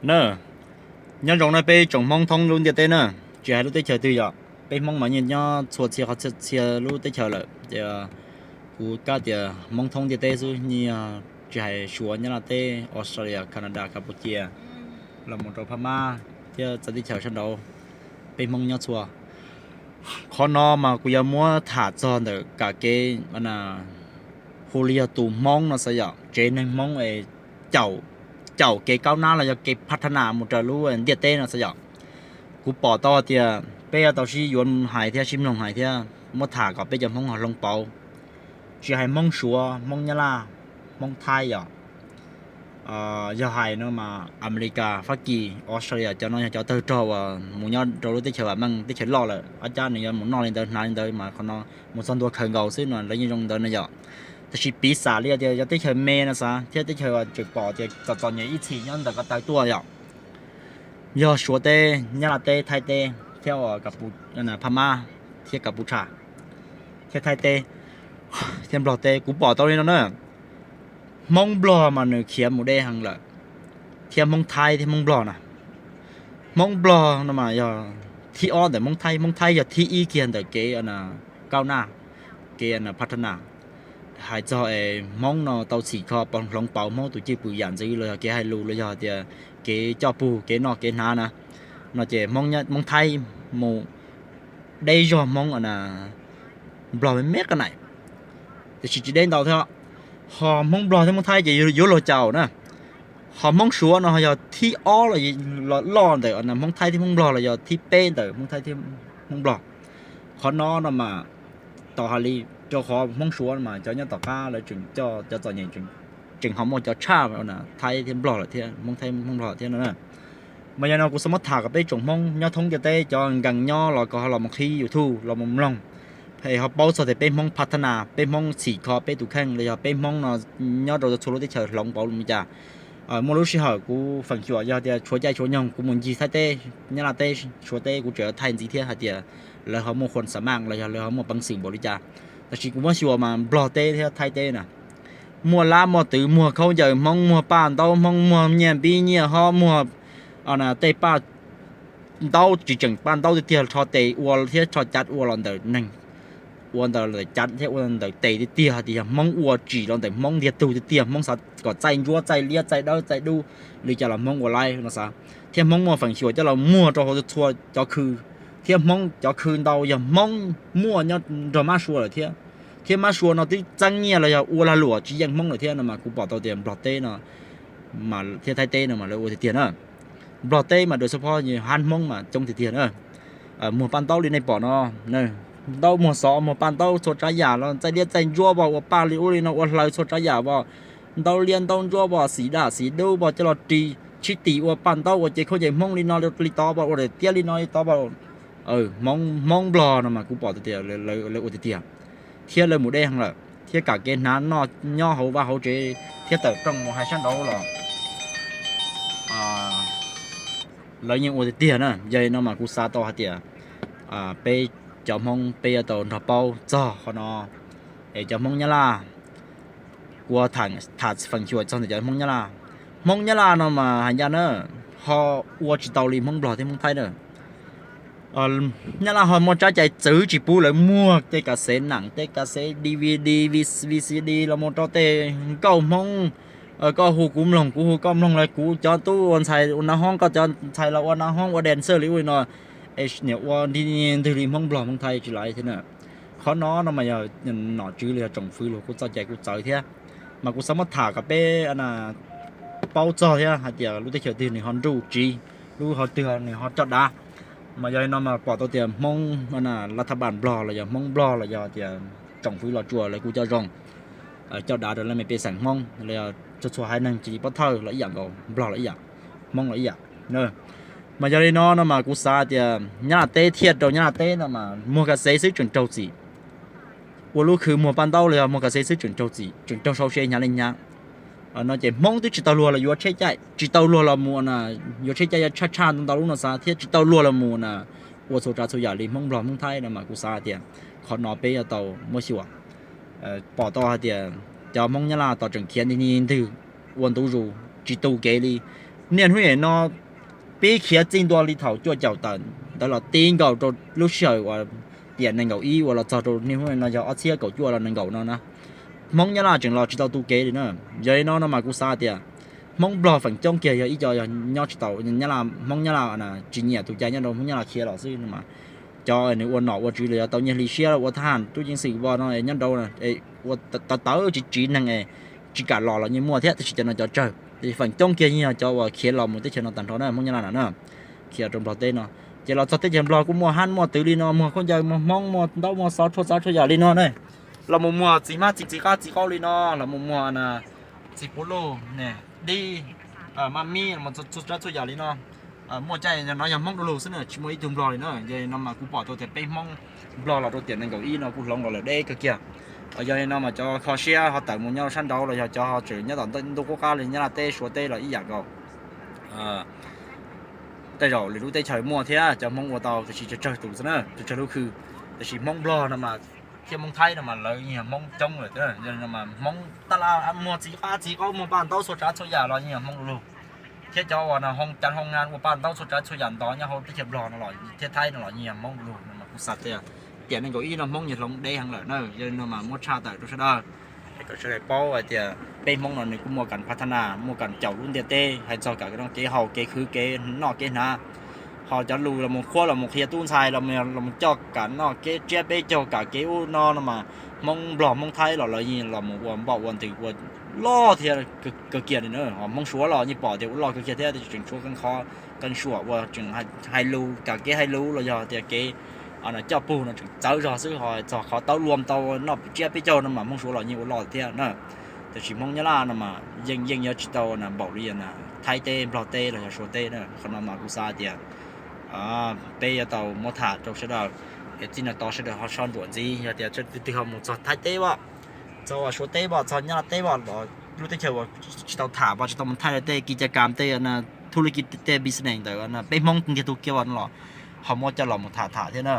Na, nyob zoo na peb tsoom Hmoob thoob lub ntiaj teb na, tsis hais lub teb chaws twg yom, peb Hmoob mas yeej nyob txhua txhia qhov txhia lub teb chaws lawm. Ces kuv kab tias Hmoob thoob ntiaj teb xwb, yeej tsis hais Suav, Nyab Laj teb, Australia, Canada, Cambodia, los mus rau Phab Mab thiab txawv teb chaws sab nraud, peb Hmoob nyob txhua. Qhov no mas kuv yuav muab tham txog ntawm kam kev hu li yog tus Hmoob no xav yom, tsev neeg Hmoob es caum kev kaub nab los yog kev phav thab nas mus raws lub ntiaj teb no xav yom. Kuv pom tau tias peb yuav tau sib yuav hais thiab sib mloog hais thiab muab tham kom peb cov Hmoob ho hloov pauv. Tsis hais Hmoob Suav, Hmoob Nyab Laj, Hmoob Thaib yom, yog hais no mas Amelikas, Fab Kis, Australia cov no yog cov tawg rog uas mus nyob rau lub teb chaws vam meej teb chaws loj lawm, ob cab nws yuav mus noj li ntawd hnav li ntawd mas qhov no mus txog ntua khaws nkaus xwb no lawv yeej zoo ntawd no yom. Tab sis piv xam li tias yog teb chaws me no xav thiab teb chaws tseem pom tias txom txom nyem ib txhis nyob ntawm ko taw tuaj yom, yog Suav teb, Nyab Laj teb, Thaib teb thiab Phab Mab thiab Kaputsha thiab Thaib teb thiab Nplog teb, kuv pom tau li no na. Hmoob Nplog mas nws khiav mus deb heev lawm, thiab Hmoob Thaib thiab Hmoob Nplog na. Hmoob Nplog no mas yog thib ob ntawm Hmoob Thaib, Hmoob Thaib yog thib ib kiag ntawm kev kaub naj, kev phav thab nas. Hais txog es Hmoob no tau txhim kho hloov pauv Hmoob tus cwj pwm yam ntxwv los yog kev hais lus los yog tias kev coj pug kev noj kev hnav na, no ces Hmoob Thaib mus deb zog Hmoob Nplog me me qab naim, tiam sis tsis deb ntau thiab. Ho Hmoob Nplog thiab Hmoob Thaib ces yuav luag caum na. Ho Hmoob Suav no yog thib ob los loj ntawm Hmoob Thaib thiab Hmoob Nplog los yog thib peb ntawm Hmoob Thaib thiab Hmoob Nplog. Qhov no no mas tau hais li, rau qhov Hmoob Suav mas cov nyob tom qab lawv tseem coj cov txom nyem, tseem ho muaj cov tshaj Thaib thiab Nplog lawm thiab, Hmoob Thaib Hmoob Nplog thiab no. Mas yog no kuv xav muab tham kom peb tsoom Hmoob nyob thoob ntiaj teb cov nkees nyob los kom ho los mus qhib YouTube los mus mloog, es ho paub txog tias peb Hmoob phav thab nas, peb Hmoob txhim kho peb tus kheej los yog peb Hmoob no nyob rau txhua lub teb chaws hloov pauv li cas. Muaj lub sij hawm kuv feem xyuam yog tias tshuav caij tshuav nyoog kuv mus ncig Thaib teb, Nyab Laj teb, Suav teb kuv tseem thaij ntxiv thiab hais tias lawv ho muaj khuam xam maj los yog lawv ho muaj peev xwm npaum li cas. Tab sis kuv muab xyuas mas Nplog teb thiab Thaib teb na, muaj lab muaj twv, muag khaub ncaws Hmoob, muag paj ntaub Hmoob, muag nyiaj npib nyiaj hob, muag tej paj ntaub tsis tseem paj ntaub tiag tiag, rho tes ua thiab rho cav ua los ntawm neeg, ua ntawm cav thiab ua ntawm tes tiag tiag, hais tias yog Hmoob ua tsim los ntawm Hmoob ntiag tug tiag tiag, Hmoob xav kom txaij ntsuab txaij liab txaij dawb txaij dub li cas los Hmoob ua laib no xav. Thiab Hmoob muaj feem xyuam coj los muag rau hauv txhua cov khw, thiab Hmoob cov khw ntau yog Hmoob muaj nyob nrog mab sua lawm thiab, thiab mab sua no twb txeeb nyiaj los yog ua lag luam tsis yeej Hmoob lawm thiab no mas kuv pom tau tias Nplog teb no thiab Thaib teb no mas lawv ua tiag tiag na. Nplog teb mas dua xub phob hab Hmoob mas coob tiag tiag na. Muag paj ntaub li nej pom no, ntaub muag xov muag paj ntaub txhua tsav yam los txaij liab txaij ntsuab vos, ua paj li ub li no, ua hlaws txhua tsav yam vos, ntaub liab ntaub ntsuab vos, xim daj xim dub vos coj los ris, tshib tis ua paj ntaub ua cev khaub ncaws Hmoob li no li tod vos, ua daim tiab li no li tod vos. Hmoob, Hmoob Nplog no mas kuv pom tias lawv ua tiag tiag, thiab lawv mus deb heev lawm, thiab kam kev hnav noj nyob hauv vaj hauv tsev thiab tawm rooj mus hais sab nraud los lawv yeej ua tiag tiag na. Yog li no mas kuv xav tau hais tias peb cov Hmoob peb yuav tau nrog paub txog qhov no. Es cov Hmoob Nyab Laj, kuv tham feem xyuam txog ntawm cov Hmoob Nyab Laj. Hmoob Nyab Laj no mas hais ncaj na, ho ua tsis tau li Hmoob Nplog thiab Hmoob Thaib na. Nyab Laj ho muaj tsab cai txwv tsis pub lawv muag tej kas xev nam, tej kas xev DVD, VCD los mus rau tej nkauj Hmoob, koj hu kuv mloog kuv hu koj mloog los kuv cov tub ua ntxhais ua nav hoob, koj cov ntxhais los ua nav hoob ua dancer li ub li no, es niam ua ntwg li Hmoob Nplog Hmoob Thaib tsis laiv thiab na. Qhov no no mas yog nom tswv los yog tsoom fwv los kuj txoj cai kuj txawv thiab. Mas kuv xav muab tham kom peb paub txog thiab hais tias lub teb chaws twg nws ho nruj tsiv, lub ho twg nws ho coj dav. Mas yog li no mas pom tau tias Hmoob Laj Thab Npas Nplog los yog Hmoob Nplog los yog tias tsoom fwv Los Tsuas lawv kuj coj zoo coj dav rau lawv me pej xeem Hmoob los yog txhua txhua haiv neeg tsis li pov thawj los ib yam nkaus, Nplog los ib yam, Hmoob los ib yam. Mas yog li no no mas kuv xav tias Nyab Laj teb thiaj rau Nyab Laj teb no mas muag kas xev xwb tseem raug txim. Ua lub khw muag paj ntaub los yog muag kas xev xwb tseem raug txim, tseem raug sau se hnyav li hnyav. No ces Hmoob twb tsis tau luag los yuav tsheb caij, tsis tau luag los mus na, yuav tsheb caij yuav tshaj tshaj ntau ntau lub no xav thiab tsis tau luag los mus na, ua txhua tsav txhua yam li Hmoob Nplog Hmoob Thaib no mas kuv xav hais tias qhov no peb yuav tau muab xyuas. Pom tau hais tias cov Hmoob Nyab Laj tos tseem khiav nti ntwg ua ntu zus tsis tu kev li, Niaj hnub no pib khiav txij ntua li thaum cuaj caum tawm ntawd los tib nkaus rau lub sij hawm uas tiam nees nkaum ib uas los txog rau niaj hnub no yog ob txhiab kaum cuaj los nees nkaum no na, Hmoob Nyab Laj tseem los tsis tau tu kev li na. Yog li no no mas kuv xav tias Hmoob Nplog feem coob kiag yog ib co yog nyob tsis tau Nyab Laj, Hmoob Nyab Laj tsis nyiam tus cai nyob rau Hmoob Nyab Laj khiav los xwb no mas. Cov nws ua nom ua tswv los yog tau nyiaj hli siab ua thab ham tub ceev xwm ua no nyob rau ua tawv tawv tsis tsiv neeg es tsis kam los los yeej muaj thiab, tab sis cov no cov tsawg. Feem coob kiag yeej yog cov uas khiav los mus teb chaws no tag nrho na, Hmoob Nyab Laj no na, khiav rau Nplog teb no. Ces los txog teb chaws Nplog kuj muaj hab muaj twv li no, muag khaub ncaws, muag Hmoob, muag ntaub muag xov, tshuaj txav tshuaj yam li no ne. Los mus muag txiv hmab txiv txiv qab txiv qaub li no, los mus muag txiv puv luj, dib, maj mib, txhua tsav txhua yam li no. Muaj caij no yog Hmoob du lug xwb na, tsis muaj ib tug Nplog li na. Yog li no mas kuv pom tau tias peb Hmoob Nplog los rau tiam nees nkaum ib no kuj hloov los lawm deb kawg kiag. Yog li no mas cov kho siab ho tawm mus nyob sab nraud los yog cov ho tseem nyob tom ntuj qub qab li Nyab Laj teb Suav teb los ib yam nkaus. Tej zaum lwm lub teb chaws muaj thiab cov Hmoob ua tau, tab sis tsawg tsawg tus xwb na, tsawg tsawg lub khw. Tab sis Hmoob Nplog no mas thiab Hmoob Thaib no mas lawv yeej yog Hmoob coob lawm thiab. Yog li no mas Hmoob tab laj muag txiv qab txiv qaub, muag paj ntaub txhua tsav txhua yam los yeej yog Hmoob du lug. Thiab cov uas na hoo cas hoo ngan ua paj ntaub txhua tsav txhua yam ntov nyob hauv teb chaws Nplog no los thiab Thaib no los yeej yog Hmoob du lug no mas kuv xav tias tiam nees nkaum ib no Hmoob yeej hloov deb heev lawm na. Yog li no mas muab tshaj tawm rau sawv daws, kom sawv daws paub hais tias peb Hmoob no nws kuj muaj kam phav thab na, muaj kam caum lub ntiaj teb, hais txog kam kev noj kev haus, kev khwv kev noj kev hnav. Ho cov lus los mus qhuab los mus qhia tub ntxhais los mus coj kam noj kev tsiab peb caug, kam kev ub no no mas Hmoob Nplog Hmoob Thaib los lawv yeej los mus ua npoj ua ntws ua loj thiab kawg kiag li na. Hmoob Suav los yeej pom tias ua loj kawg kiag thiab, tab sis tseem tshuav qee qhov qee suam uas tseem hais lus, kam kev hais lus los yog tias kev coj pug no tseem txawv zog xwb. Ho txog qhov tau luam tau noj tsiab peb caug no mas Hmoob Suav los yeej ua loj thiab na. Tab sis Hmoob Nyab Laj no mas yeej yeej yuav tsis tau na npaum li na Thaib teb Nplog teb los yog Suav teb na. Qhov no mas kuv xav tias peb yuav tau muab tham rau sawv daws, es txij no tod sawv daws ho soj ntsuam ntxiv. Yog tias leej twg ho mus txog Thaib teb as, txog Suav teb as, txog Nyab Laj teb as, lub teb chaws uas tsis tau tham as, tsis tau mus thaij tej kiv ca kam tej thu lub kiv tej business ntawd peb Hmoob ntiag tug kiag as no los ho muab coj los mus tham tham thiab na.